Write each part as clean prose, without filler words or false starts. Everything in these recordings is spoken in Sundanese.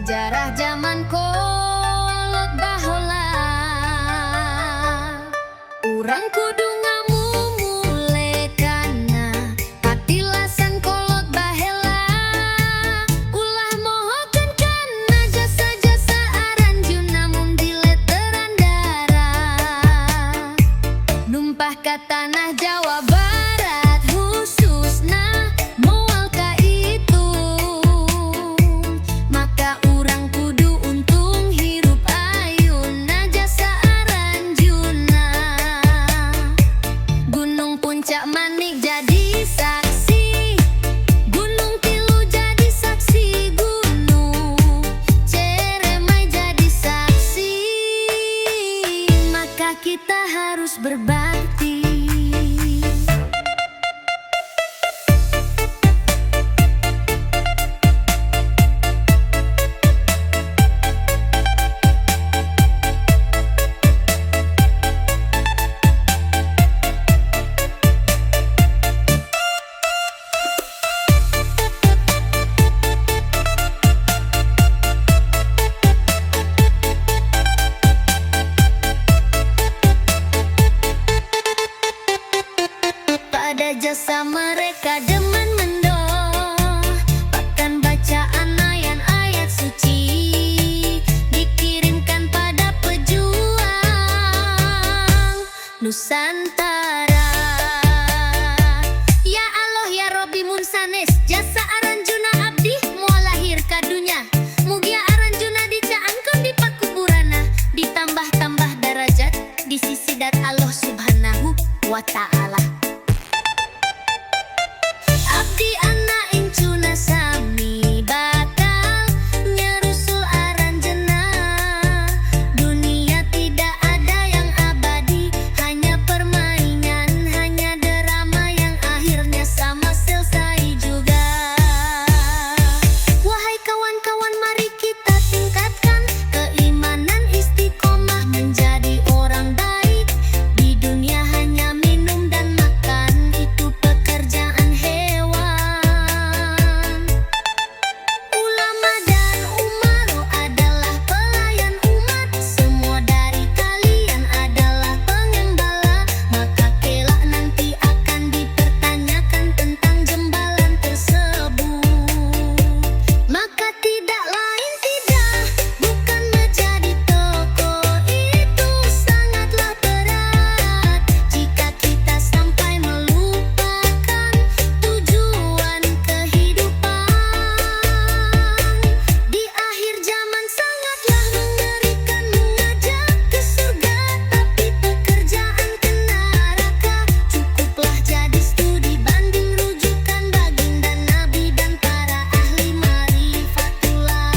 Sejarah zaman kolot baheula, urang kudu ngamumule kana patilasan kolot baheula. Ulah mohokeun kana jasa-jasa aranjeunna mun dileteran darah numpah ka tanah Jawa Barat khususna moal kaitung. Maka urang kudu untung hirup ayeuna jasa aranjeunna. Gunung Puncak Manik jadi saksi, Gunung Tilu jadi saksi, Gunung Ciremai jadi saksi. Maka kita harus berbakti. Pada jasa mereka demen mendapatkan bacaan ayat-ayat suci dikirimkan pada pejuang Nusantara. Ya Allah ya Robbi, mun sanes jasa aranjeunna abdi moal lahir ka dunya. Mugia aranjeunna dicaangkeun di pakuburanna, ditambah-tambah darajat di sisi dat Allah Subhanahu wa Ta'ala. Abdi anak incuna sami bakal nyarusul aranjeunna. Dunia tidak ada yang abadi, hanya permainan, hanya drama yang akhirnya sama selesai juga. Wahai kawan-kawan, mari kita tingkatkan keimanan, istiqomah menjadi orang baik. Di dunia hanya minum dan makan, itu pekerjaan hewan. Ulama dan umaro adalah pelayan umat. Semua dari kalian adalah pengembala. Maka kelak nanti akan dipertanyakan tentang gembalaan tersebut. Maka tidak lain tidak bukan menjadi tokoh itu sangatlah berat jika kita sampai melupakan tujuan kehidupan. Di akhir zaman sangatlah mengerikan, mengajak ke surga tapi pekerjaan ke neraka. Cukuplah jadi studi banding rujukan baginda Nabi dan para ahli marifatullah.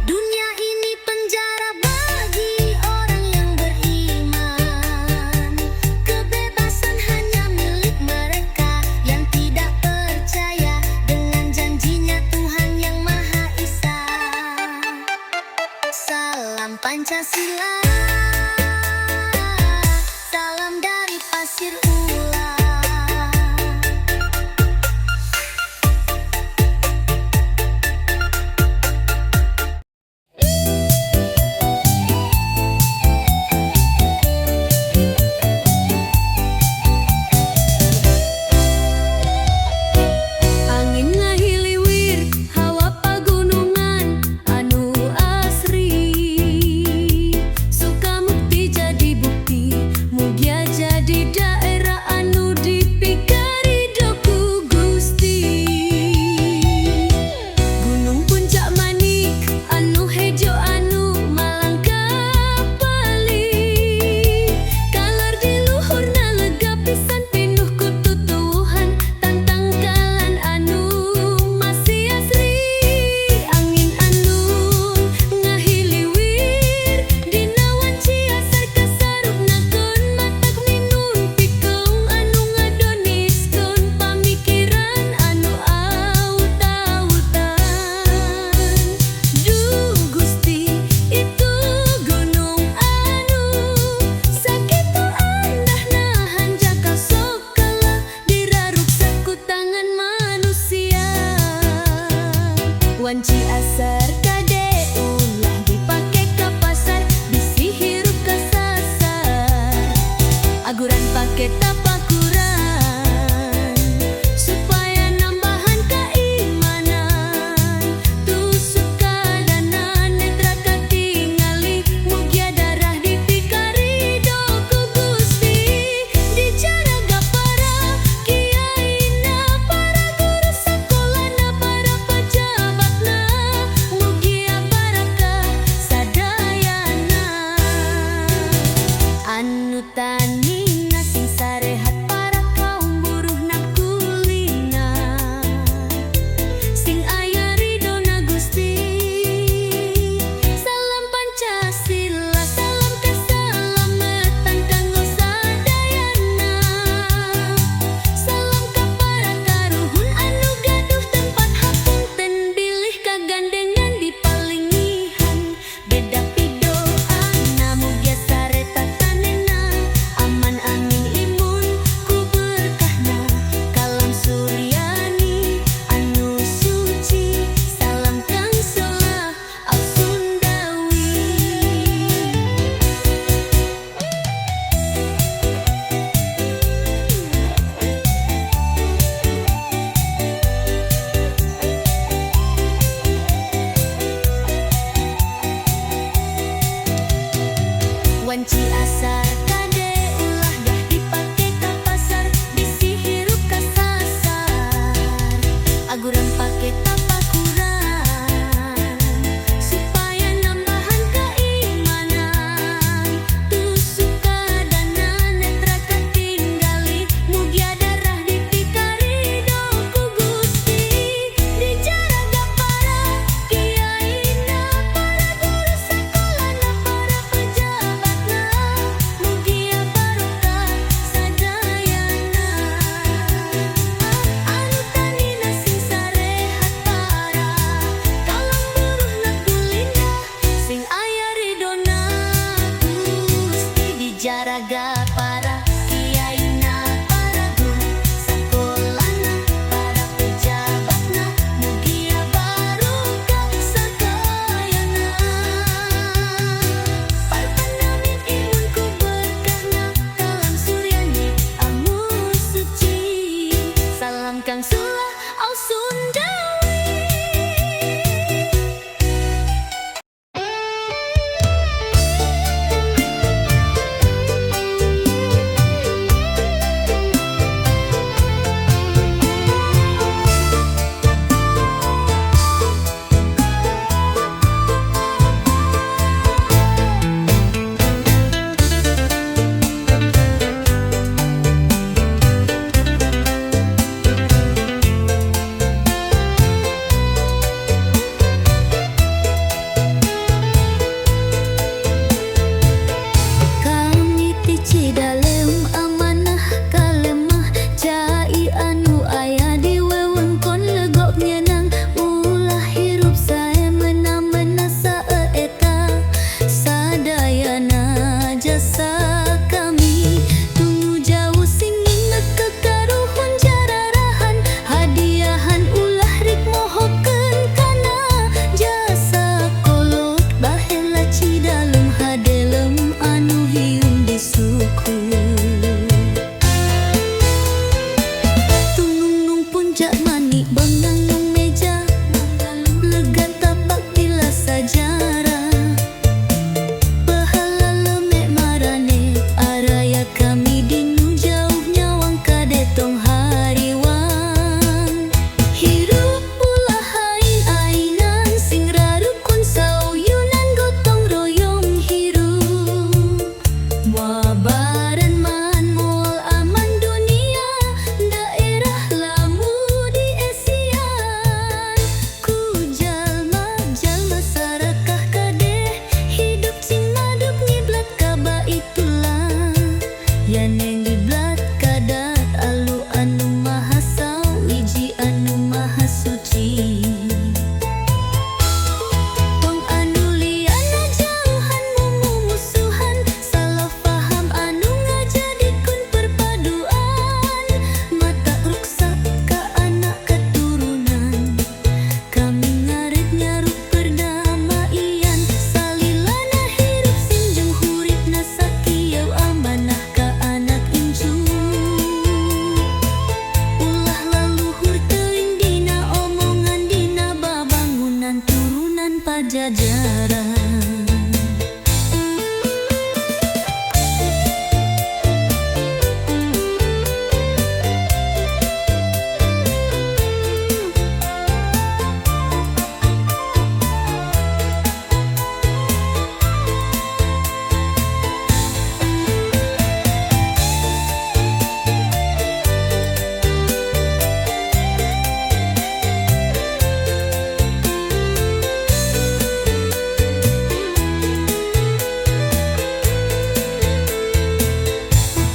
Dunia ini penjara bagi orang yang beriman. Kebebasan hanya milik mereka yang tidak percaya dengan janjinya Tuhan Yang Maha Esa. Salam Pancasila, salam dari Pasir Ulang. Angin ngahiliwir hawa pagunungan anu asri. Ke tapakuran supaya nambahan keimanan. Tusuk kadana netra katingali, mugia darah dipikarido ku Gusti. Dijaraga para kiaina, para guru sakolana, para pajabatna, mugia barakah sadayana. Anu tanina sing sare. Pajajaran.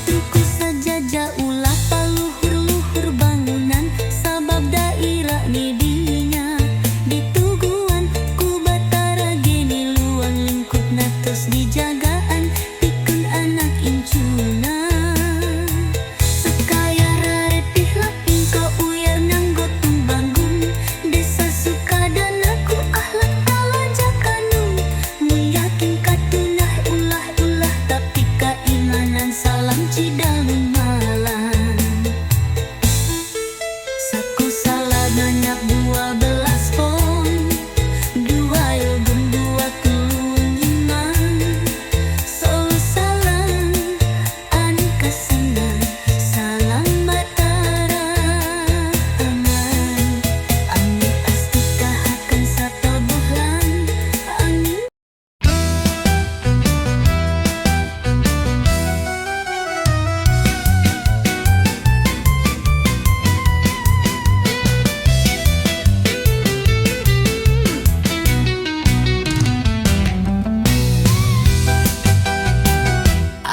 Tuku sajaja ulah paluhur-luhur bangunan, sabab daerah di dinya dituguan ku Batara geni luang lingkupna tos dijagaan pikeun anak incuna. Sakaya raretih laping ko uyar nganggo tumanggung, desa Sukadana ku akhlak kalajakanu, mun yakin katunah ulah-ulah tapi kaimanan, salam Cidalumalan. Sakusala genep 12 pon, dua ilgem dua lima, salam anu kasina, salam Batara aman. Ami astika akan satobohlan amin.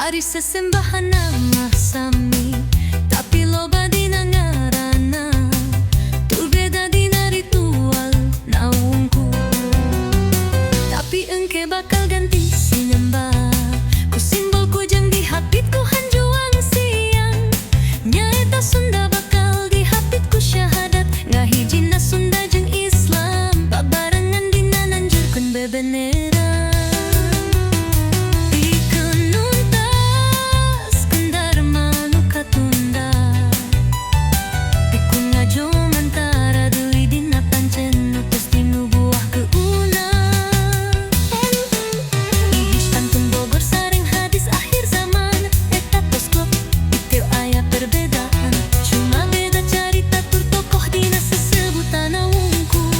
Ari sesembahan mah sami, tapi loba dina ngaranna, tur beda dina ritual naungku. Tapi engke bakal ganti sinyembah ku simbol kujang dihapit ku hanjuang siang. Nyaeta Sunda bakal dihapit ku syahadat, ngahijina Sunda jeung Islam babarengan dina nanjurkeun bebeneran. Pikeun nuntaskeun dharma nu katunda, pikun ngajomantara deui dina pancen nu tos dinubuah keuna. Ihis pantun Bogor sareng hadis akhir zaman, eta tos klop teu aya perbedaan, cuma beda carita tur tokoh dina sesebutan wungkul.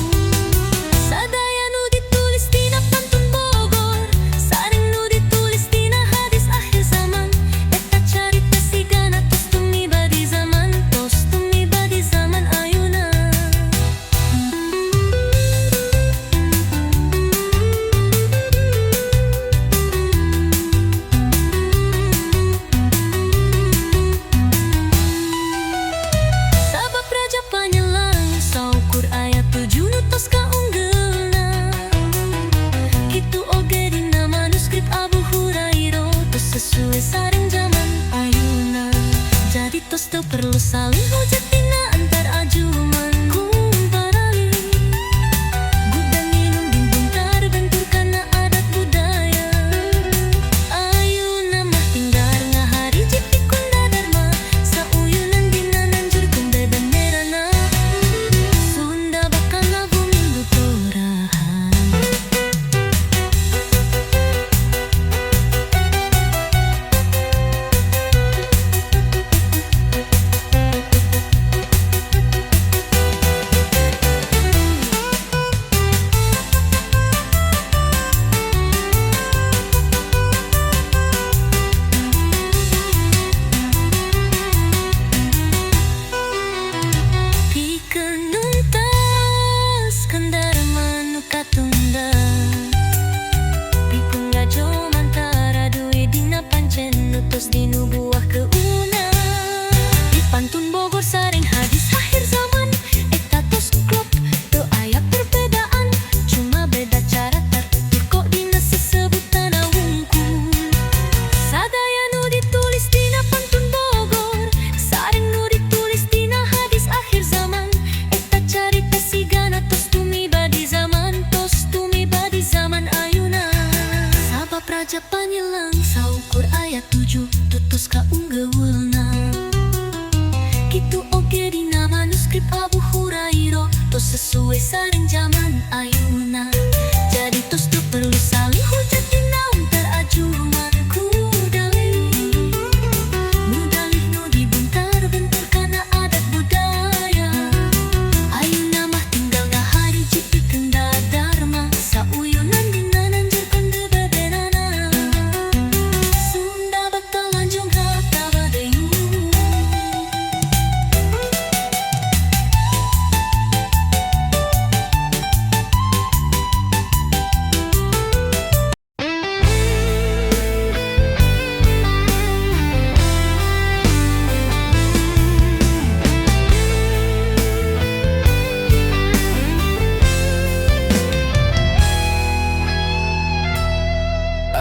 Sadaya nu ditulis dina pantun Bogor sareng nu ditulis dina hadis akhir zaman, eta carita sigana tos tumiba di zaman, tos tumiba di zaman ayeuna. Sabab Raja Panyelang saukur aya 7 nu tos kaunggeulna. Kitu oge dina manuskrip Abu Hurairah tos sesuai sareng zaman ayeuna. Jadi tos teu perlu saling hujat dina antar ajuman kumparali. Gudang minum binggung bentur kana adat budaya. Ayeuna mah tinggal ngahariji pikun dharma, sauyunan dina nanjurkeun bebenerana. Sunda bakal ngabuming dutorahan. Pikeun nuntaskeun dharma nu katunda, pikun ngajomantara deui dina pancen nu tos dinubuah keuna. Di pantun Bogor sareng hadis akhir zaman, eta tos klop teu aya perbedaan, cuma beda cara tur kok dina sesebutan wungkul. Sadaya nu ditulis dina pantun Bogor sareng nu ditulis dina hadis akhir zaman, eta carita sigana tos tumiba di zaman, tos tumiba di zaman ayeuna. Sabab Raja Panyelang saukur aya 7 tutus kaunggeulna. Kitu oge dina manuskrip Abu Hurairah tos sesuai sareng zaman ayeuna. Jadi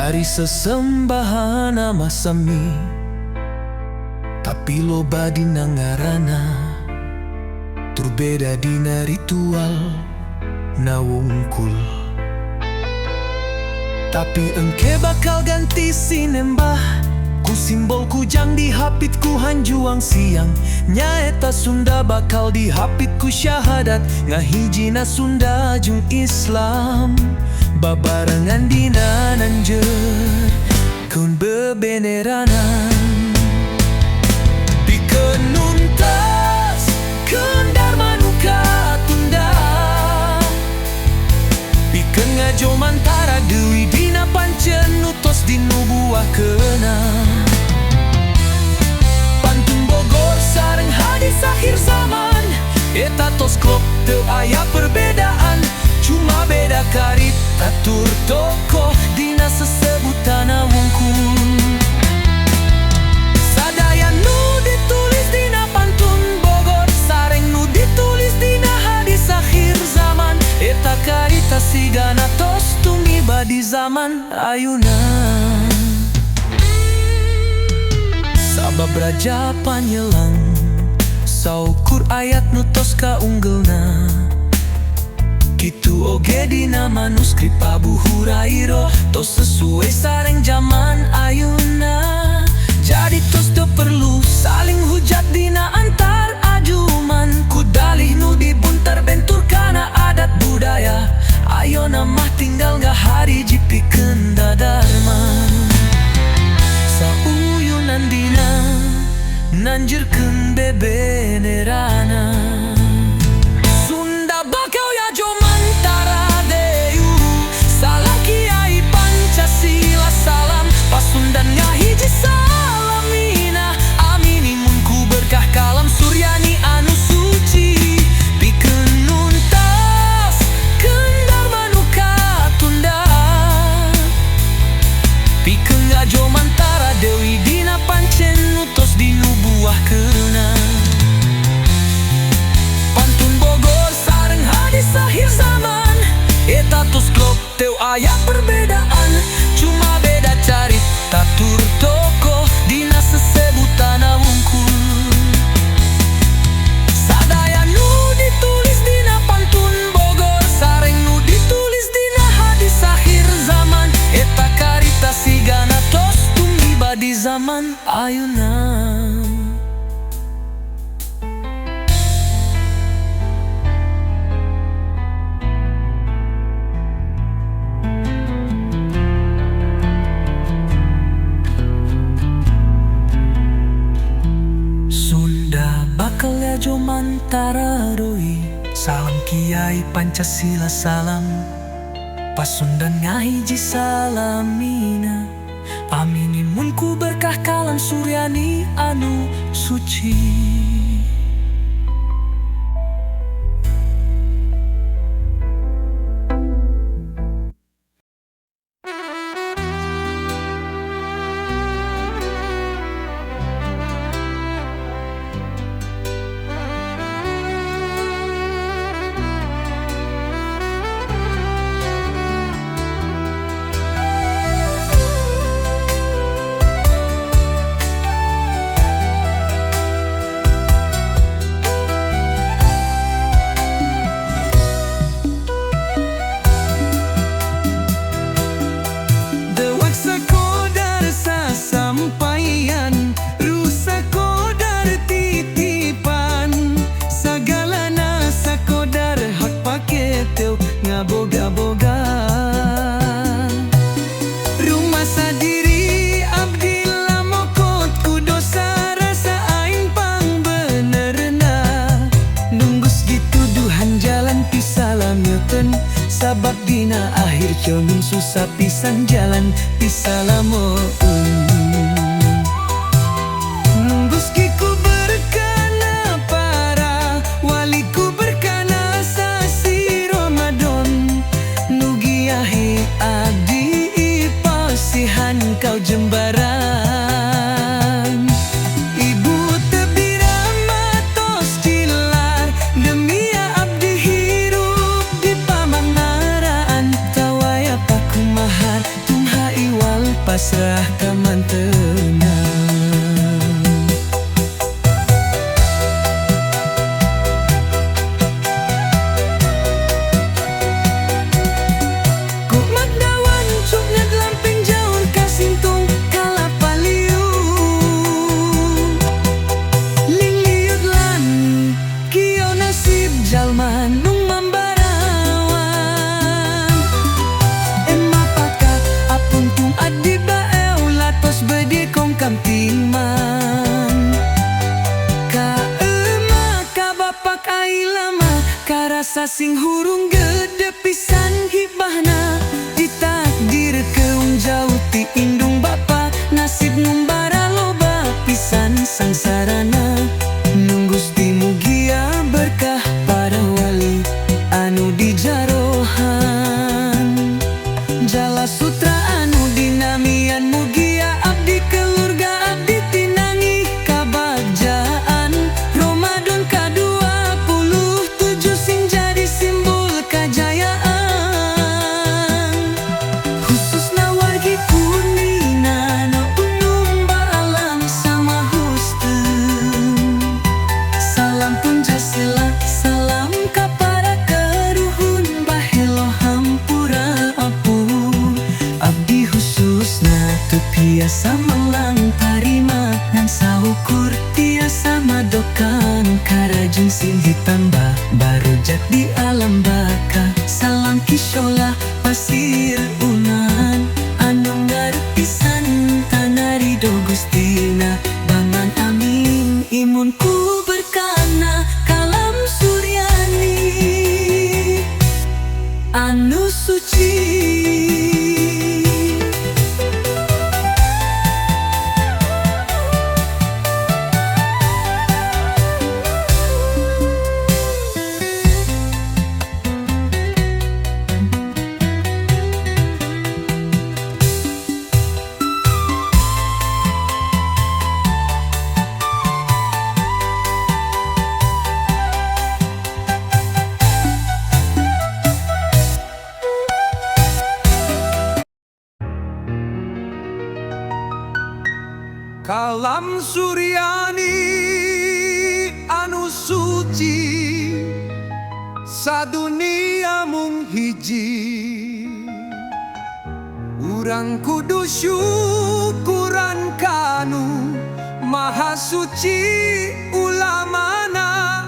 Ari sesembahana mah sami, tapi loba dina ngaranna, tur beda dina ritual na wungkul. Tapi engke bakal ganti sinembah ku simbol kujang dihapit ku hanjuang siang. Nyaeta Sunda bakal dihapit ku syahadat, ngahijina Sunda jeung Islam. Babarengan dina nanjerkeun bebeneranan. Pikeun nuntaskeun dharma nu katunda, pikeun ngajomantara deui dina pancen nu tos dinubuahkeunna. Pantun Bogor sareng hadis akhir zaman, eta tos klop teu aya perbedaan. Cuma beda karita tur tokoh dina sesebutana wungkul. Sadaya nu ditulis dina pantun Bogor sareng nu ditulis dina hadis akhir zaman, eta karita sigana tos tumiba di zaman ayeuna. Sabab raja panyelang saukur ayat nu tos kaunggelna. Kitu oge dina manuskrip Abu Hurairah tos sesuai sareng zaman ayeuna. Jadi tos teu perlu saling hujat dina antar ajuman, ku dalih nu dibuntar bentur kana adat budaya. Ayeuna mah tinggal ngahariji pikeun dadarma. Sauyunan dina nanjerkeun bebenerana. Sunda bakal yajomantara deu, salam Kiai Pancasila salam Pasundan ngahiji salamina. Amini mun ku berkah kalam Suryani anu suci, pikeun nuntaskeun dharma nu katunda, pikeun ngajomantara deui dina pancen nu tos dinubuahkeunna. Pantun Bogor sareng hadis akhir zaman, eta tos klop teu aya perbedaan. Cuma beda carita tur tokoh dina sesebutana wungkul. Sadaya nu ditulis dina pantun Bogor sareng nu ditulis dina hadis akhir zaman, eta karita sigana tos tumiba di zaman ayeuna. Sunda bakal yajomantara deui, salam Kiai Pancasila salam Pasundan ngahiji salamina. Amini mun ku berkah kalam Suryani anu suci. Dewek sakodar sasampaian, rusak kodar titipan, sagalana sakodar hak pake teu ngaboga-boga. Rumah sadiri abdi lamokot ku dosa rasa aing pangbenerna. Nunggus dituduhan jalan pisalamyeun, sabab dina akhir ceungin susah pisan jalan pisalameun. Nunggus kiku berkana para waliku berkana sasi Ramadan, nugiahe abdi pasihan kau jembaran. Ibu tebira matos cilar, demi abdi hirup di pamanaraan. Tawaya pakumahar tumha iwal Pasrah ka mantena. Ku magdawan cuknat lamping jaun kasintung kalapa liu. Lingliut lan kio nasib jalma nu mambarawan. Emma pakat apuntung adi baeu latos bede kong kamtiman. Ka emak ka bapak ailama karasa sing hurung gede pisan hibahna. Ditakdir keung jauh ti indung bapa, nasib ngumbara loba pisan sangsarana. Nung Gusti mugia berkah para wali anu dijarohan. Jala sutra anu dinamian mugia abdi keluarga abdi tinangi kabagjaan. Ramadan ka-27 sing jadi simbol kajayaan. Khususna wargi Kuningan umum alam sama Houston. Salam Pancasila, salam ka para karuhun, bahelo hampura ampun. Abdi khususna teu biasa melang tarima ngan saukur tiasa madokan karajun sing ditambah barujak di alam baka. Salam kisyola pasir unan anu ngarep pisan tanah ridho Gustina bangan amin imun ku berkana kalam Suryani anu suci. Kalam Suryani anu suci, sadunia mung hiji. Urang kudu syukuran kanu Maha Suci ulamana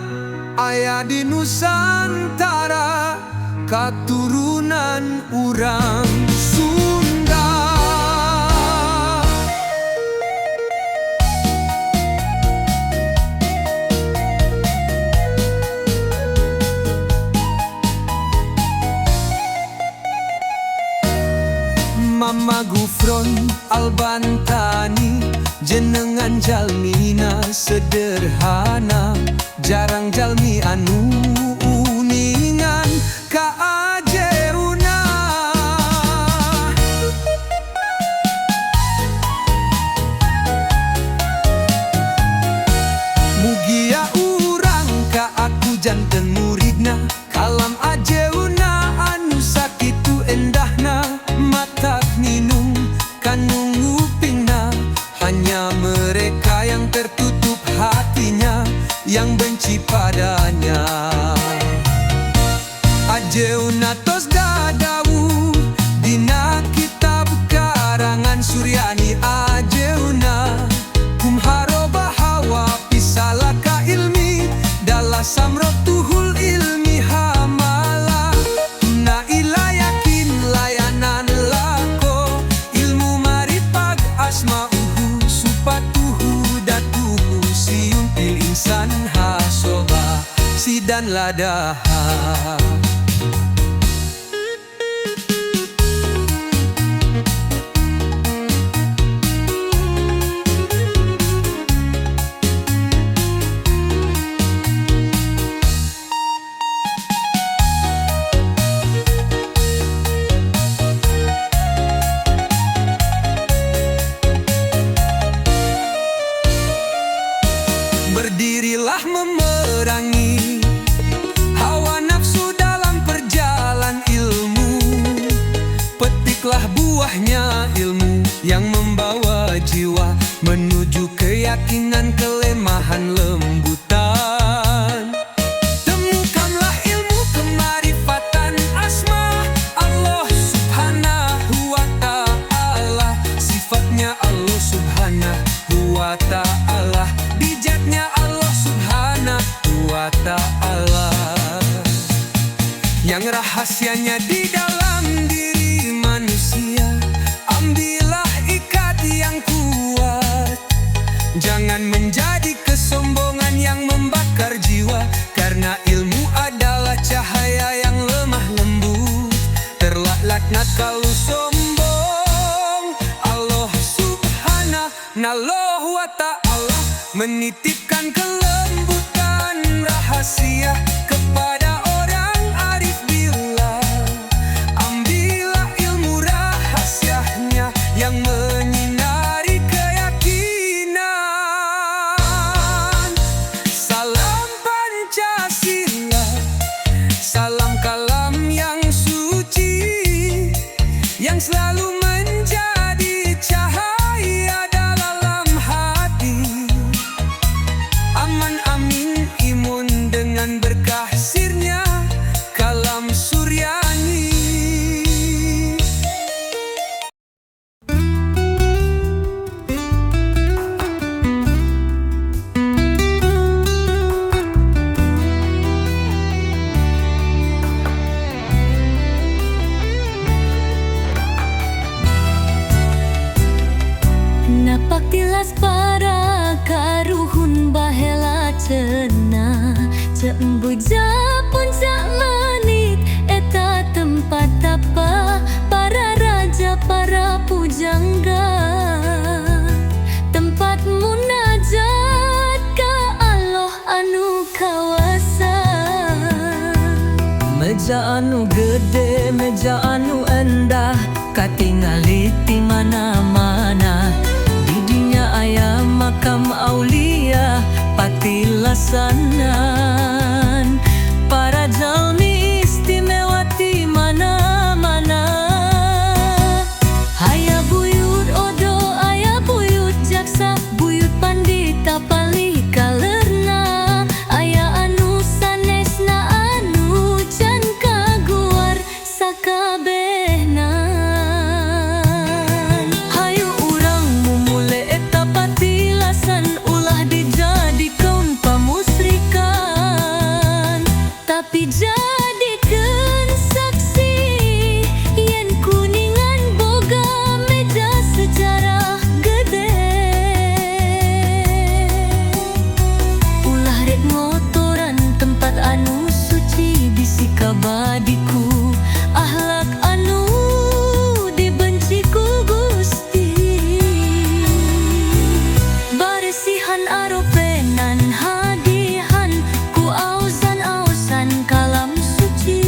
aya di Nusantara katurunan urang Sunda. Mama Gufron Albantani jenengan jalmina sederhana, jarang jalmi anu uningan ka ajeuna. Mugia urang ka aku janten muridna, kalam ajeuna anu sakitu endahna, matak ninung kanu ngupingna. Hanya mereka yang tertutup hatinya yang benci padanya. Ajeuna tos dadawu dina kitab karangan Suryani ajeuna kumharoba hawa pisalaka ilmi dala samrotuhul ilmi hamala na ila yakin layanan lako ilmu maripag asmauhu supatuhu datuhu siun pil insan hasoba sidan ladaha. Berdirilah memerangi hawa nafsu dalam perjalanan ilmu. Petiklah buahnya ilmu. yang membawa jiwa menuju keyakinan kelemahan lembutan. Temukanlah ilmu kemarifatan asma Allah subhanahu wa ta'ala. Sifatnya Allah subhanahu wa ta'ala, bijaknya Allah subhanahu wa ta'ala, yang rahasianya di dalam diri manusia. Ambillah ikat yang kuat, jangan menjadi kesombongan yang membakar jiwa. Karena ilmu adalah cahaya yang lemah lembut. Terlaknat kalau sombong. Allah subhanahu wa ta'ala menitipkan kelembutan rahasia kepada orang arif billah. Ambillah ilmu rahasianya yang menyinari keyakinan. Salam Pancasila, salam kalam yang suci, yang selalu menjadi cahaya dalam hati. Aman amin imun dengan berkah sirnya kalam Suryani. Napak tilas para karuhun bahela cenah. Ceuk Embu Japon cak menit eta tempat tapa para raja para pujangga. Tempat munajat ka Allah anu kawasa. Meja anu gede, meja anu endah, katingali ti mana-mana. Didinya aya makam aulia patilasanan. Para jalmi istimewa ti mana-mana. Aya buyut odo, aya buyut jaksa, buyut pandita palih kalerna. Aya anu sanesna anu can kaguar sakabehna. Hayu urang mumule eta patilasan, ulah dijadikeun pamusrikan. Tapi jadikeun saksi yen Kuningan boga meja sejarah gede. Ulah rek ngotoran tempat anu suci, bisi kabadi ku akhlak anu dibenci ku Gusti. Baresihan aropenan hadihan ku aosan-aosan kalam suci.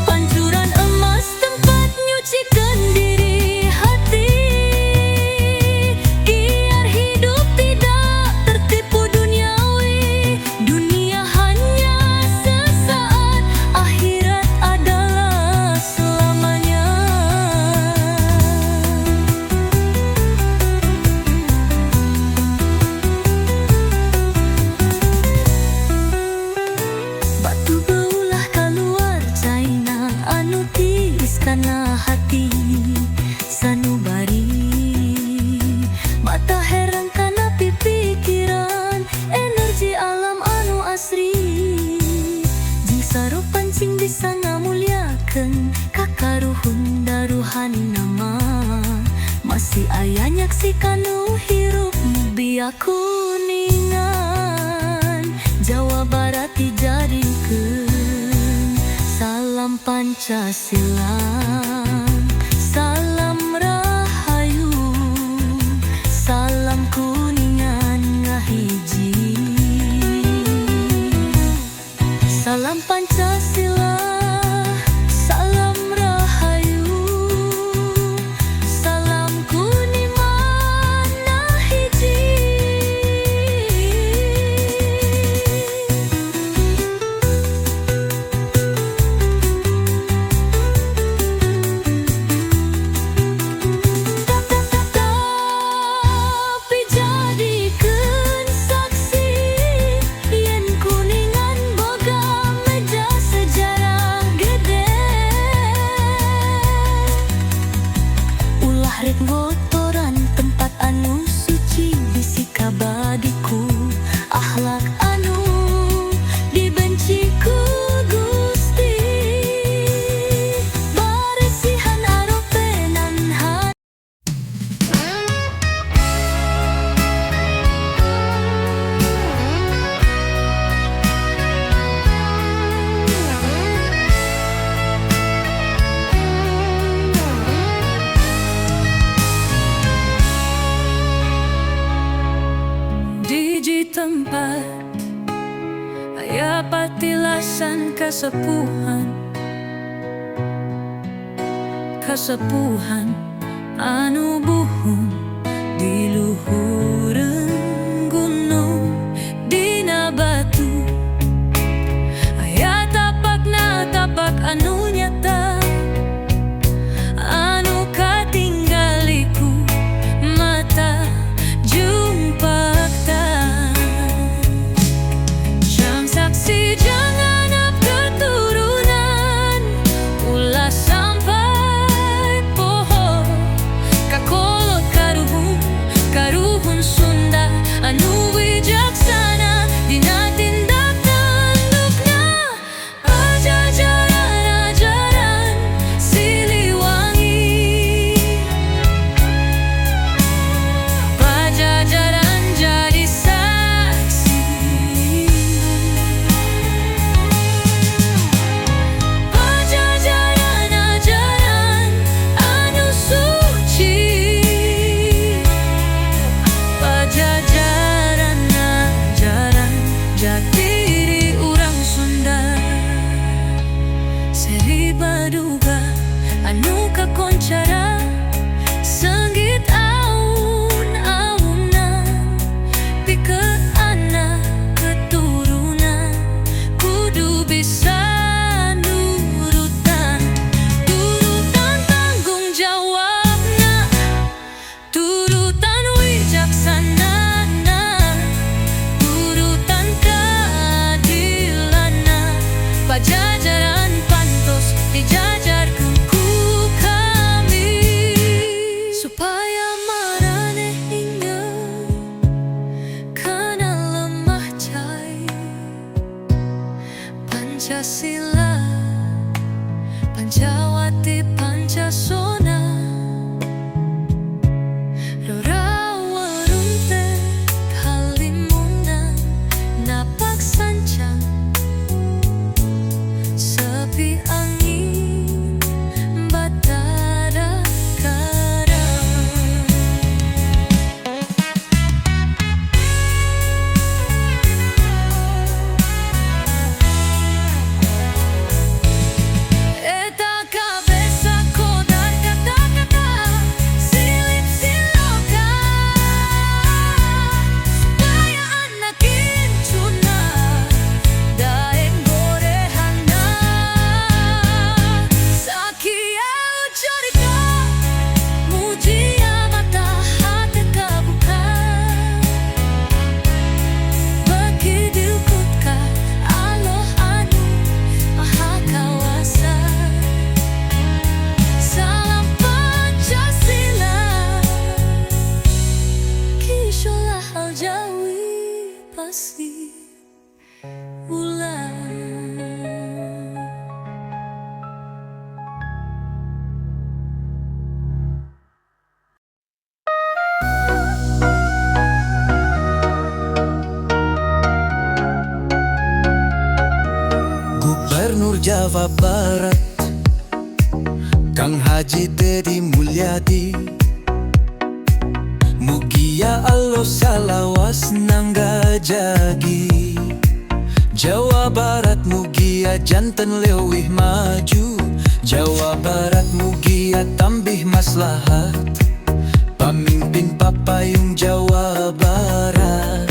Pancuran emas tempat nyucikan diri hati. Biar hidup tidak tertipu duniawi. Dunia hanya sesaat, akhirat adalah selamanya. Batu beulah kaluar caina anu tiis kana hati sanubari. Mata herang kana pipikiran energi alam anu asri. Jeung saropan cing bisa ngamuliakeun kakaruhun daruhani nama. Masih aya nyaksikan nu hirup biak Kuningan. Jawa Barat dijadikeun salam Pancasila, salam rahayu, salam Kuningan ngahiji. Salam Pancasila, salam rahayu, salam Kuningan ngahiji. Rek ngotoran tempat anu suci, bisi kabagi ku akhlak anu dibenci ku Gusti. Baresihan aropenan. Di hiji tempat aya patilasan kasepuhan, kasepuhan anu buhun di luhureun gunung, dina batu aya tapakna, tapak anu nyata anu katinggali ku mata jeung fakta. Jang saksi, jang anak keturunan, ulah sampai poho kakolot karuhun, karuhun Sunda anu wijaksana dina tindak tandukna. Pajajaran ajaran Siliwangi, Pajajaran jadi saksi. Pajajaran ajaran anu suci, Pajajaran ajaran jati diri urang Sunda. Seri Baduga anu kakoncara sanggit aun-aunan, pikeun anak keturunan kudu bisa nurutan, turutan tanggung jawabna, turutan wijaksanana, turutan keadilanna. Pajajaran pantos dijajarkeun ku kami supaya maraneh inget kana lemah cai Pancasila, Pancawati, Pancasona. Rorawaruntet halimunan napak sancang, sepi angin batara karang. Eta kabeh sakodar kata-kata silip siloka supaya anak incuna daek gorehana. Sakieu carita mugia mata hate kabuka, beki diukut ka Allah anu Maha Kawasa. Salam Pancasila, Kisholah Aljawi pasti ulah. Gubernur Jawa Barat Kang Haji Dedi Mulyadi, Mugia Allah salawas nanggajagi. Jawa Barat mugia janten leuwih maju, Jawa Barat mugia tambih maslahat, pamimpin papayung Jawa Barat.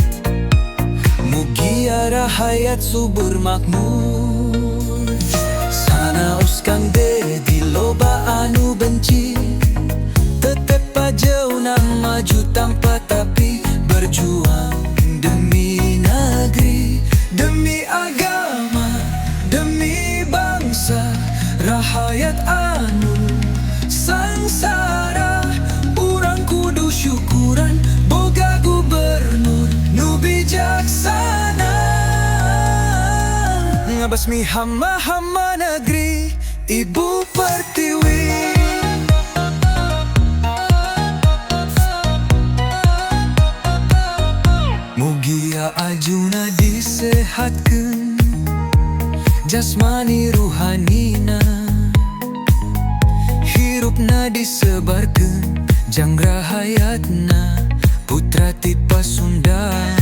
Mugia rahayat subur makmur. Sanaos Kang Dedi loba anu benci, tetep aja maju tanpa tapi, berjuang demi negeri, demi agama, demi bangsa, rahayat anu sangsara. Ngabasmi hama-hama negeri Ibu Pertiwi. Mugia ajuna disehatkeun jasmani ruhanina, hirupna disebarkeun janggra hayatna putra ti Pasundan.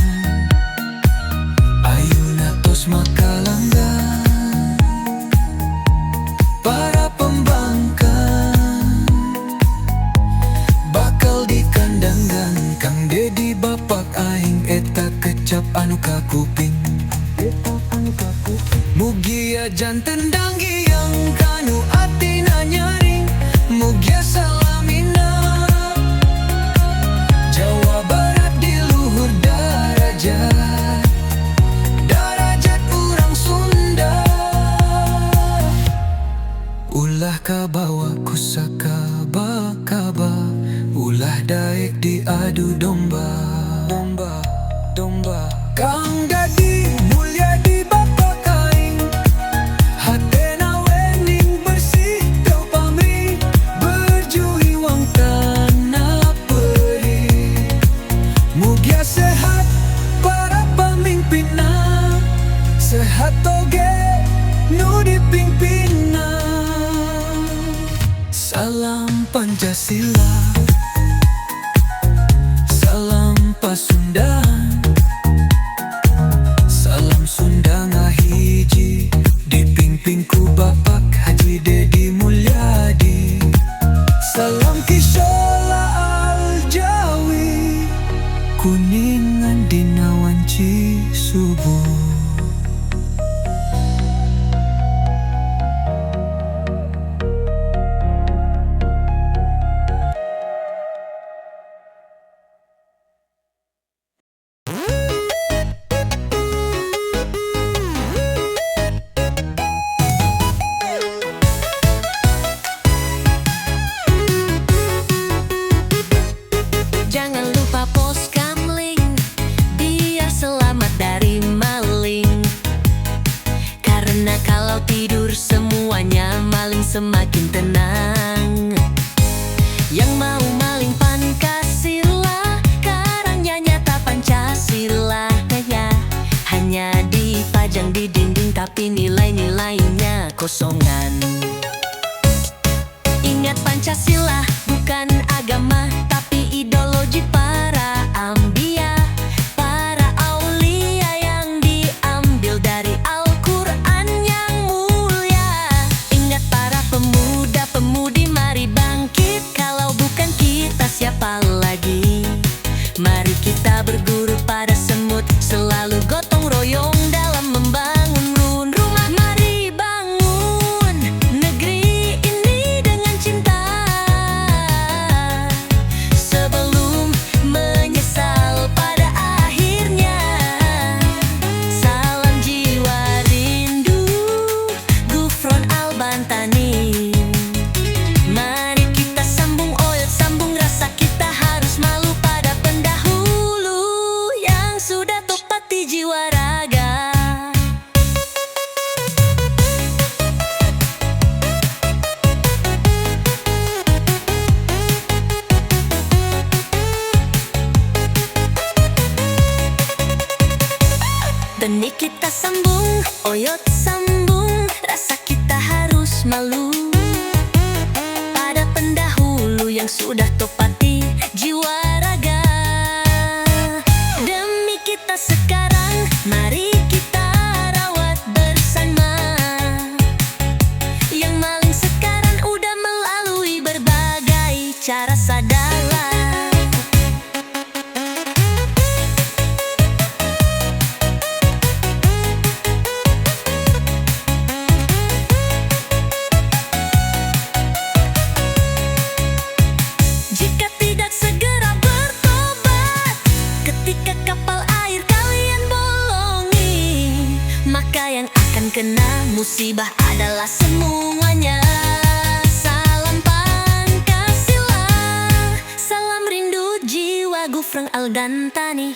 Ayeuna tos makalanggan para pembangkang, bakal dikandanggan Kang Dedi bapak aing eta kecap anu kakuping. Mugia janten danggiang kanu atina nyaring, mugia salamina Jawa Barat di luhur darajat, darajat urang Sunda. Ulah kabawa ku sakaba-kaba, ulah daek diadu domba, domba, domba. Kang Dedi Mulyadi bapak aing, hatena wening bersih teu pamrih, berjuang tanah perih. Mugia sehat para pamimpinna, sehat oge nu dipimpinna. Salam Pancasila, salam Pasundan, salam Sunda ngahiji, dipimpin ku Bapak Haji Dedi Mulyadi. Salam Kishola Aljawi, Kuningan dina wanci subuh. Jangan lupa pos kamling, biar selamat dari maling. Karena kalau tidur semuanya maling semakin tenang. Yang mau maling Pancasila, karangnya nyata Pancasila ya. Hanya dipajang di dinding tapi nilai-nilainya kosongan. Ingat Pancasila bukan agama, tapi ideologi para ambia, para aulia yang diambil dari Al-Quran yang mulia. Ingat para pemuda-pemudi, mari bangkit. Kalau bukan kita siapa lagi? Mari kita berguru pada semut, selalu gotong royong dalam membangun rumah. Mari bangun negeri ini dengan cinta, sebelum menyesal pada akhirnya. Salam jiwa rindu, Gufron Albantani. Mari kita sambung oyot, sambung rasa, kita harus malu pada pendahulu yang sudah topati jiwa raga. Demi kita sambung, oyot sambung, rasa kita harus malu pada pendahulu yang sudah topati jiwa raga. Demi kita sekarang, mari kita rawat bersama. Yang maling sekarang udah melalui berbagai cara sadar. Jika tidak segera bertobat, ketika kapal air kalian bolongi, maka yang akan kena musibah adalah semuanya. Salam Pancasila, salam rindu jiwa Gufron Algantani.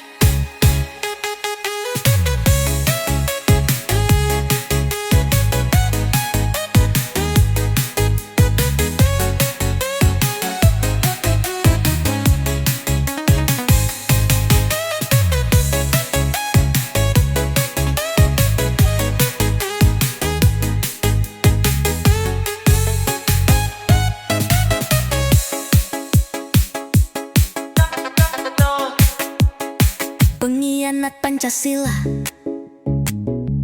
Pengkhianat Pancasila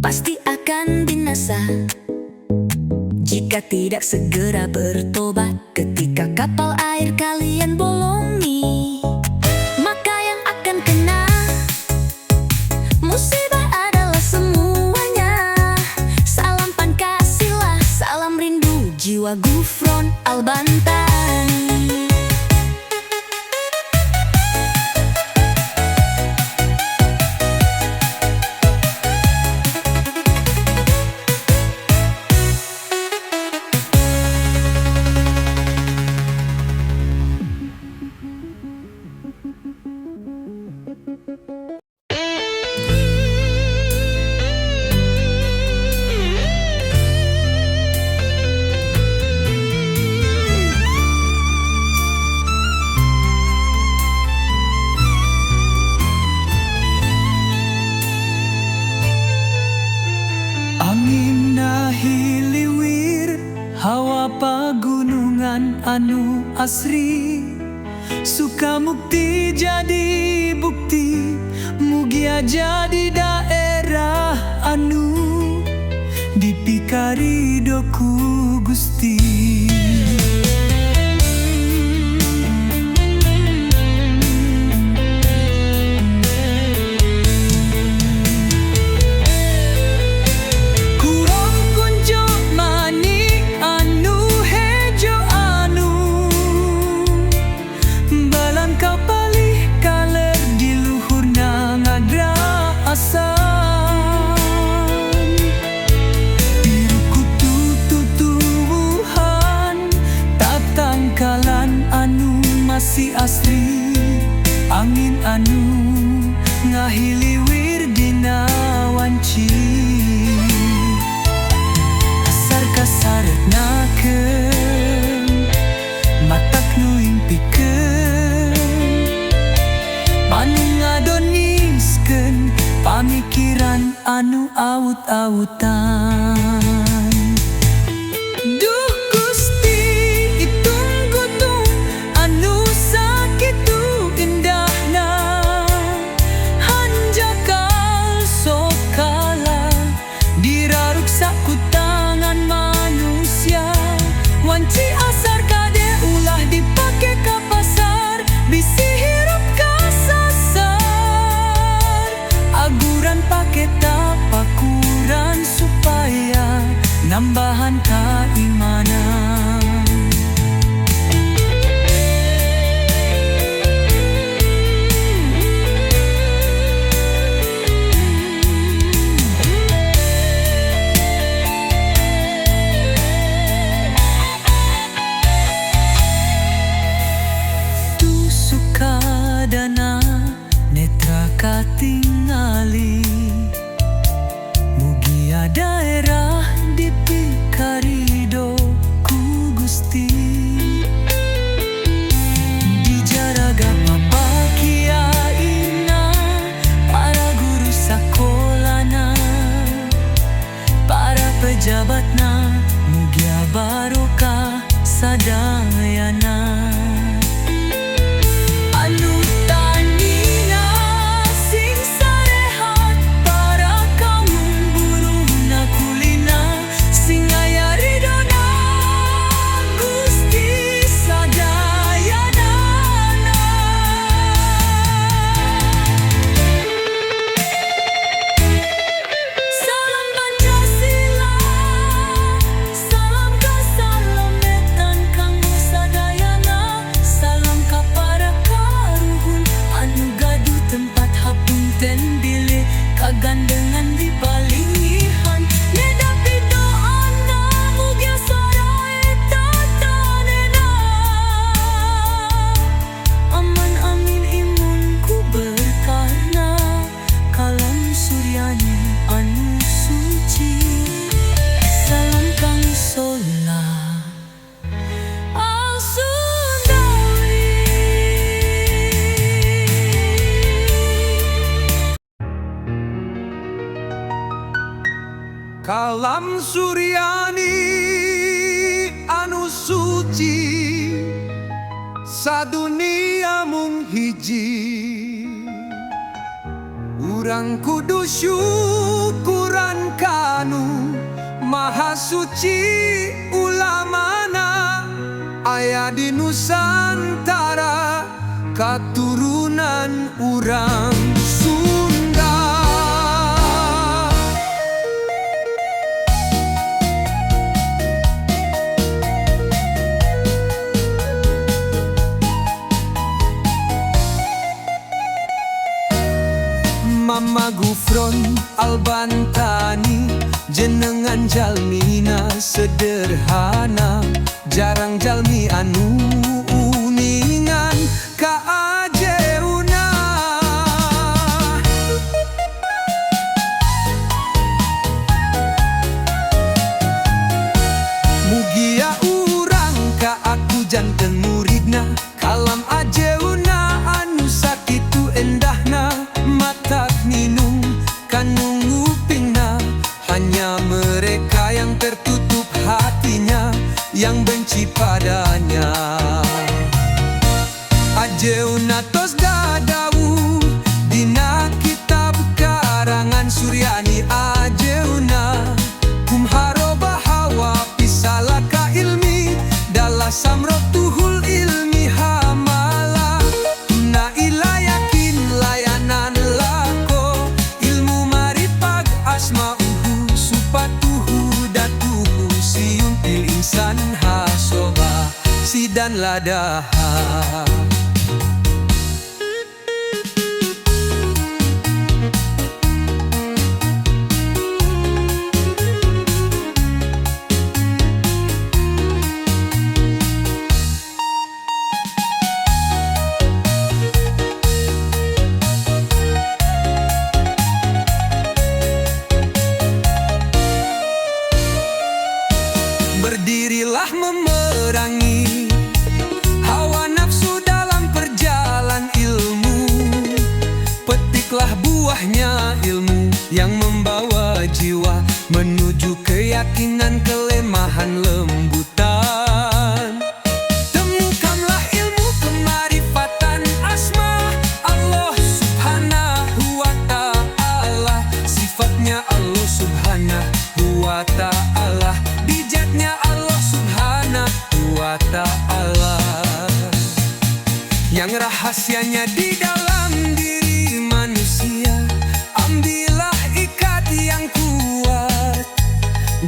pasti akan binasa jika tidak segera bertobat. Ketika kapal air kalian bolongi, maka yang akan kena musibah adalah semuanya. Salam Pancasila, salam rindu jiwa Gufron Albantan. Angin hiliwir, hawa pagunungan anu asri. Sukamukti jadi bukti, mugia jadi daerah anu dipikarido ku Gusti. Kurang kunjo mani anu hejo anu balangkau palih kaler di luhurna ngadra asan. Biru tututuhan tatangkalan anu masih asri. Angin anu ngahiliwir dina wanci. Asar kasaretnakeun matak nu impikeun, manu ngadoniskeun pamikiran anu awut-awutan. Duh Gusti itung gunung anu sakitu indahna, hanjakal sokala diraruksa ku tangan manusia. Wanci asar kade ulah dipake ka pasar, bisi hirup kasasar. Aguran pake tapakuran supaya nambahan keimanan. Tu sukadana netra katingali, mugia daerah dipikarido ku Gusti. Dijaraga papa kiaina, para guru sakolana, para pejabatna, mugia barokah sadayana. Anu tanina sing sarehat, para kaum buruhna kulina, sing aya ridona Gusti sadayana. Salam Pancasila, salam kasalametan kanggo sadayana. Salam ka para karuhun anu gaduh tempat hapunten bilih kagandengan dipalingihan. Nedapi doana mugia sarae tatanena. Aman amin imun ku berkahna, kalam Suryani anu suci. Salam kang solah Al Sundawi. Kalam Suryani anu suci, sadunia mung hiji. Urang kudu syukuran kanu Maha Suci, ulamana aya di Nusantara, katurunan urang Sunda. Mama Gufron Albantani, jenengan jalmina sederhana, jarang jalmi anu uningan ka ajeuna. Mugia urang ka aku janten muridna, kalam ajeuna anu sakitu endahna, matak minum kanu ngupingna. Hanya mereka yang tertutup hatinya yang benci padanya. Ajeuna tos dawuh dina kitab karangan Suryani, ajeuna kum haroba hawa pisalaka ilmi dala samrotuhul ilmi hamala na ila yakin layanan lako ilmu maripag asmauhu supatuhu datuhu siun pil insan hasoba sidan ladaha. Berdirilah memerangi hawa nafsu dalam perjalan ilmu. Petiklah buahnya ilmu yang membawa jiwa menuju keyakinan kelemahan lembutan. Temukanlah ilmu kemarifatan asma Allah subhanahu wa ta'ala. Sifatnya Allah subhanahu wa ta'ala, bijaknya Allah subhanahu wa ta'ala, yang rahasianya di dalam diri manusia. Ambillah ikat yang kuat,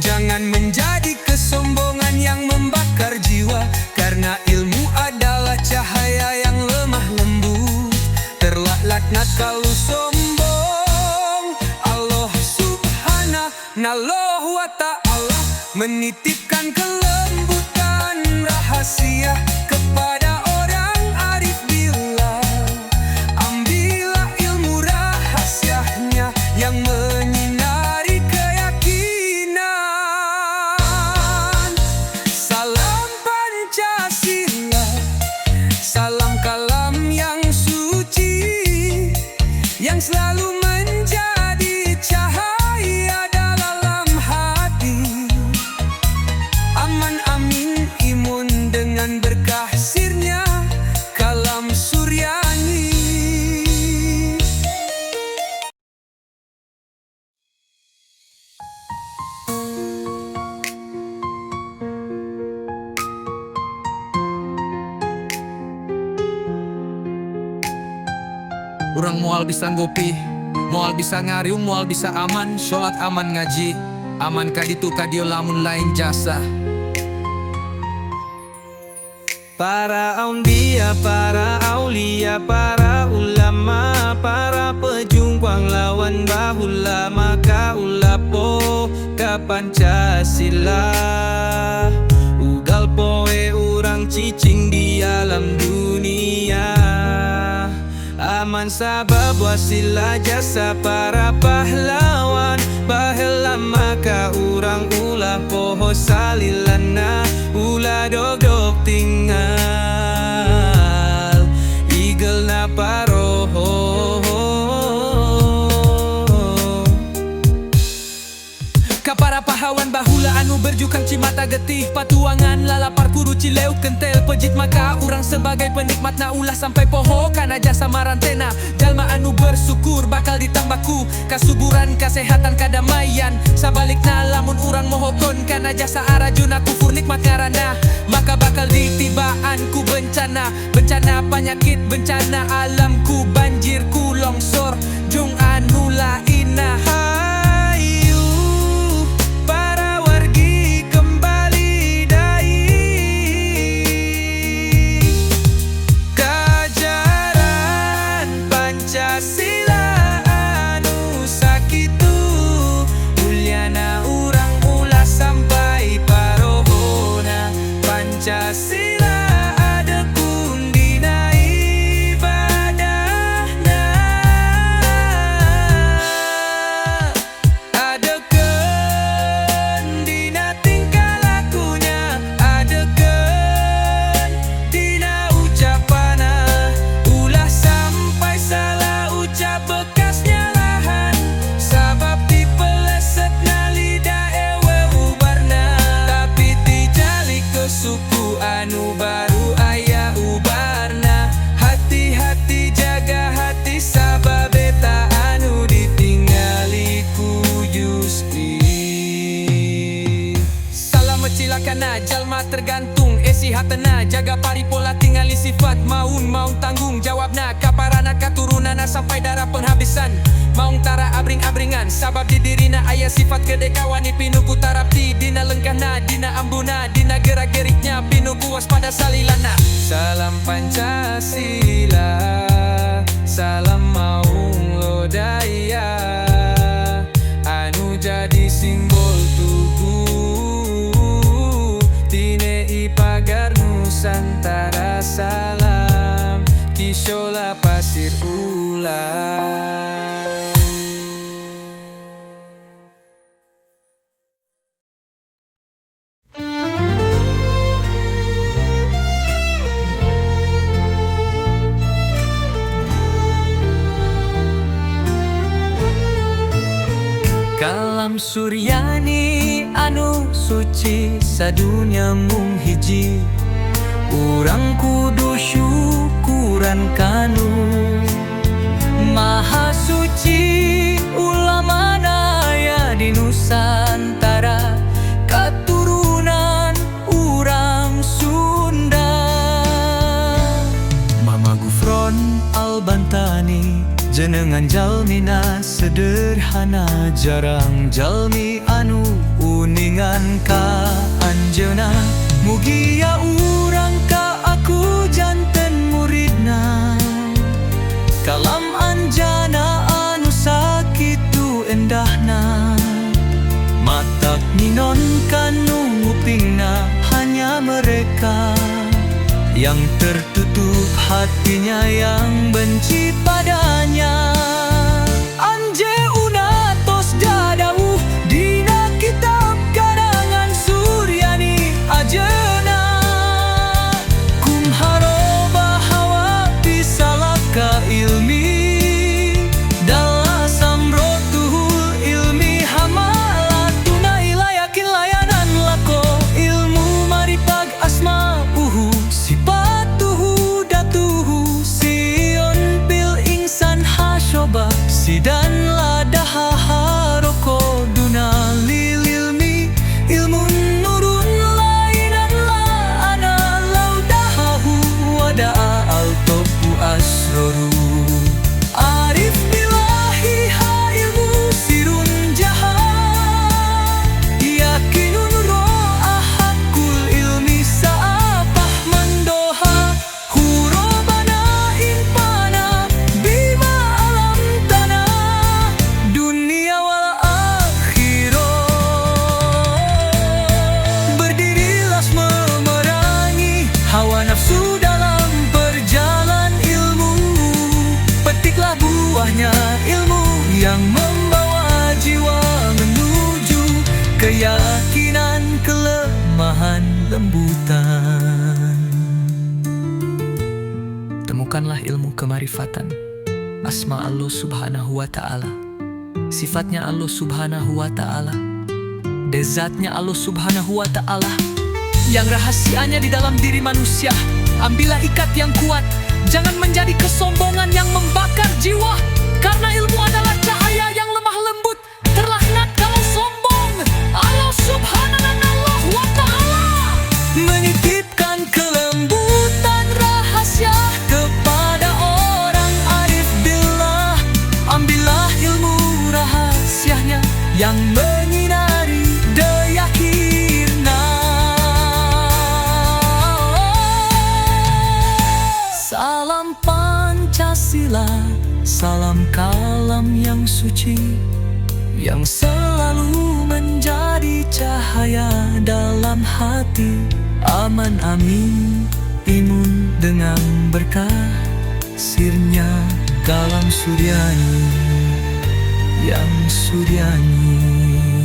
jangan menjadi kesombongan yang membakar jiwa. Karena ilmu adalah cahaya yang lemah lembut, terlaknat kalau sombong. Allah subhanahu wa ta'ala menitipkan kelembutan rahasia kepada orang arif billah. Ambillah ilmu rahasianya yang menyinari keyakinan. Salam Pancasila, salam kalam yang suci, yang selalu menjadi cahaya dalam hati. Aman amin imun dengan berkah sirnya kalam Suryani. Urang moal bisa ngopi, moal bisa ngariung, moal bisa aman. Sholat aman, ngaji aman, kaditu kadieu lamun lain jasa. Para anbiya, para aulia, para ulama, para pejuang lawan bahula, maka ulah poho ka Pancasila. Ugal poe urang cicing di alam dunia, aman sabab wasilah jasa para pahlawan. Baheula maka urang ulah poho salilana, ulah dogdog tinggal igelna paroho. Ka para pahlawan bahula. Anu berjukang cimata getih patuangan lalapar kuru Cileuk kentel pejit. Maka urang sebagai penikmatna ulah sampai poho kana jasa marantena. Jalma anu bersyukur bakal ditambah ku kasuburan, kesehatan, kadamaian. Sabalikna lamun urang mohokeun kana jasa arajuna, kufur nikmat ngaranna, maka bakal ditibaan ku bencana, bencana penyakit, bencana alam, ku banjir, ku longsor jeung anu lainna. Hayu para wargi kembali dai ka ajaran Pancasila anu sakitu mulyana, urang ulah sampai parohona. Pancasila adepun dina ibadahna, adekeun dina tingkah lakunya, adekeun dina ucapana, ulah sampai salah ucap bekas nyalahan, sabab dipelesetna lidah ewe ubarna. Tapi ti ke suku anu baru aya ubarna. Hati-hati, jaga hati, sabab eta anu ditinggali ku Gusti. Salam cilakana jalma tergantung esi hatena, jaga paripola, tingali sifat maun maung tanggung jawabna kaparana katurunana sampai darah penghabisan. Maung tara abring-abringan sabab di dirina aya sifat kedekawani pinuh ku tarapti dina lengkahna, dina ambuna, dina gerak-geriknya, pinuh ku waspada salilana. Salam Pancasila, salam Maung Lodaya anu jadi simbol tugu Tinei pagar Nusantara. Salam Kishola Pasir Ulang. Kalam Suryani anu suci, sadunya mung hiji. Urang kudu syukuran kanu Maha Suci, ulama aya di Nusantara, katurunan urang Sunda. Mama Gufron Albantani jenengan jalmina sederhana, jarang jalmi anu uningan ka anjeuna. Mugia urang ka aku janten muridna, kalam anjana anu sakitu endahna. Matak ninon kanu ngupingna hanya mereka yang tertutup hatinya, yang benci padanya. Anjeuna tos dadawuh dina kitab karangan Suryani ajeuna, kum haroba hawa pisalaka ilmi dalla samrotuhul ilmi hamalatuna ila yakin layanan lako ilmu maripag asma'uhu sipatuhu datuhu sion pil ingsan hasyoba sidan ladaha haroko duna lililmi ilmun nurun lainan la ana laudahahu wadaa altopu asroru Arif billahi ha ilmu sirun jahat yakinun ro'a hakul ilmi saapah mandoha hurobana inpana bima alam tanah dunia wal akhirah. Berdirilah memerangi hawa nafsu dalam perjalanan ilmu, petiklah buahnya ilmu yang membawa jiwa menuju keyakinan kelemahan lembutan. Temukanlah ilmu kemarifatan asma Allah Subhanahu wa Ta'ala, sifatnya Allah Subhanahu wa Ta'ala, Dezatnya Allah Subhanahu wa Ta'ala yang rahasianya di dalam diri manusia. Ambillah ikat yang kuat, jangan menjadi kesombongan yang membakar jiwa, karena ilmu adalah cahaya yang lemah lembut, terlaknat kalau sombong. Allah Subhanahu wa Ta'ala menitipkan kelembutan rahasia kepada orang arif billah. Ambillah ilmu rahasianya yang menyinari deyakinan. Salam Pancasila, salam kalam yang suci, yang selalu menjadi cahaya dalam hati. Aman amin imun dengan berkah sirnya kalam suryani yang suryani.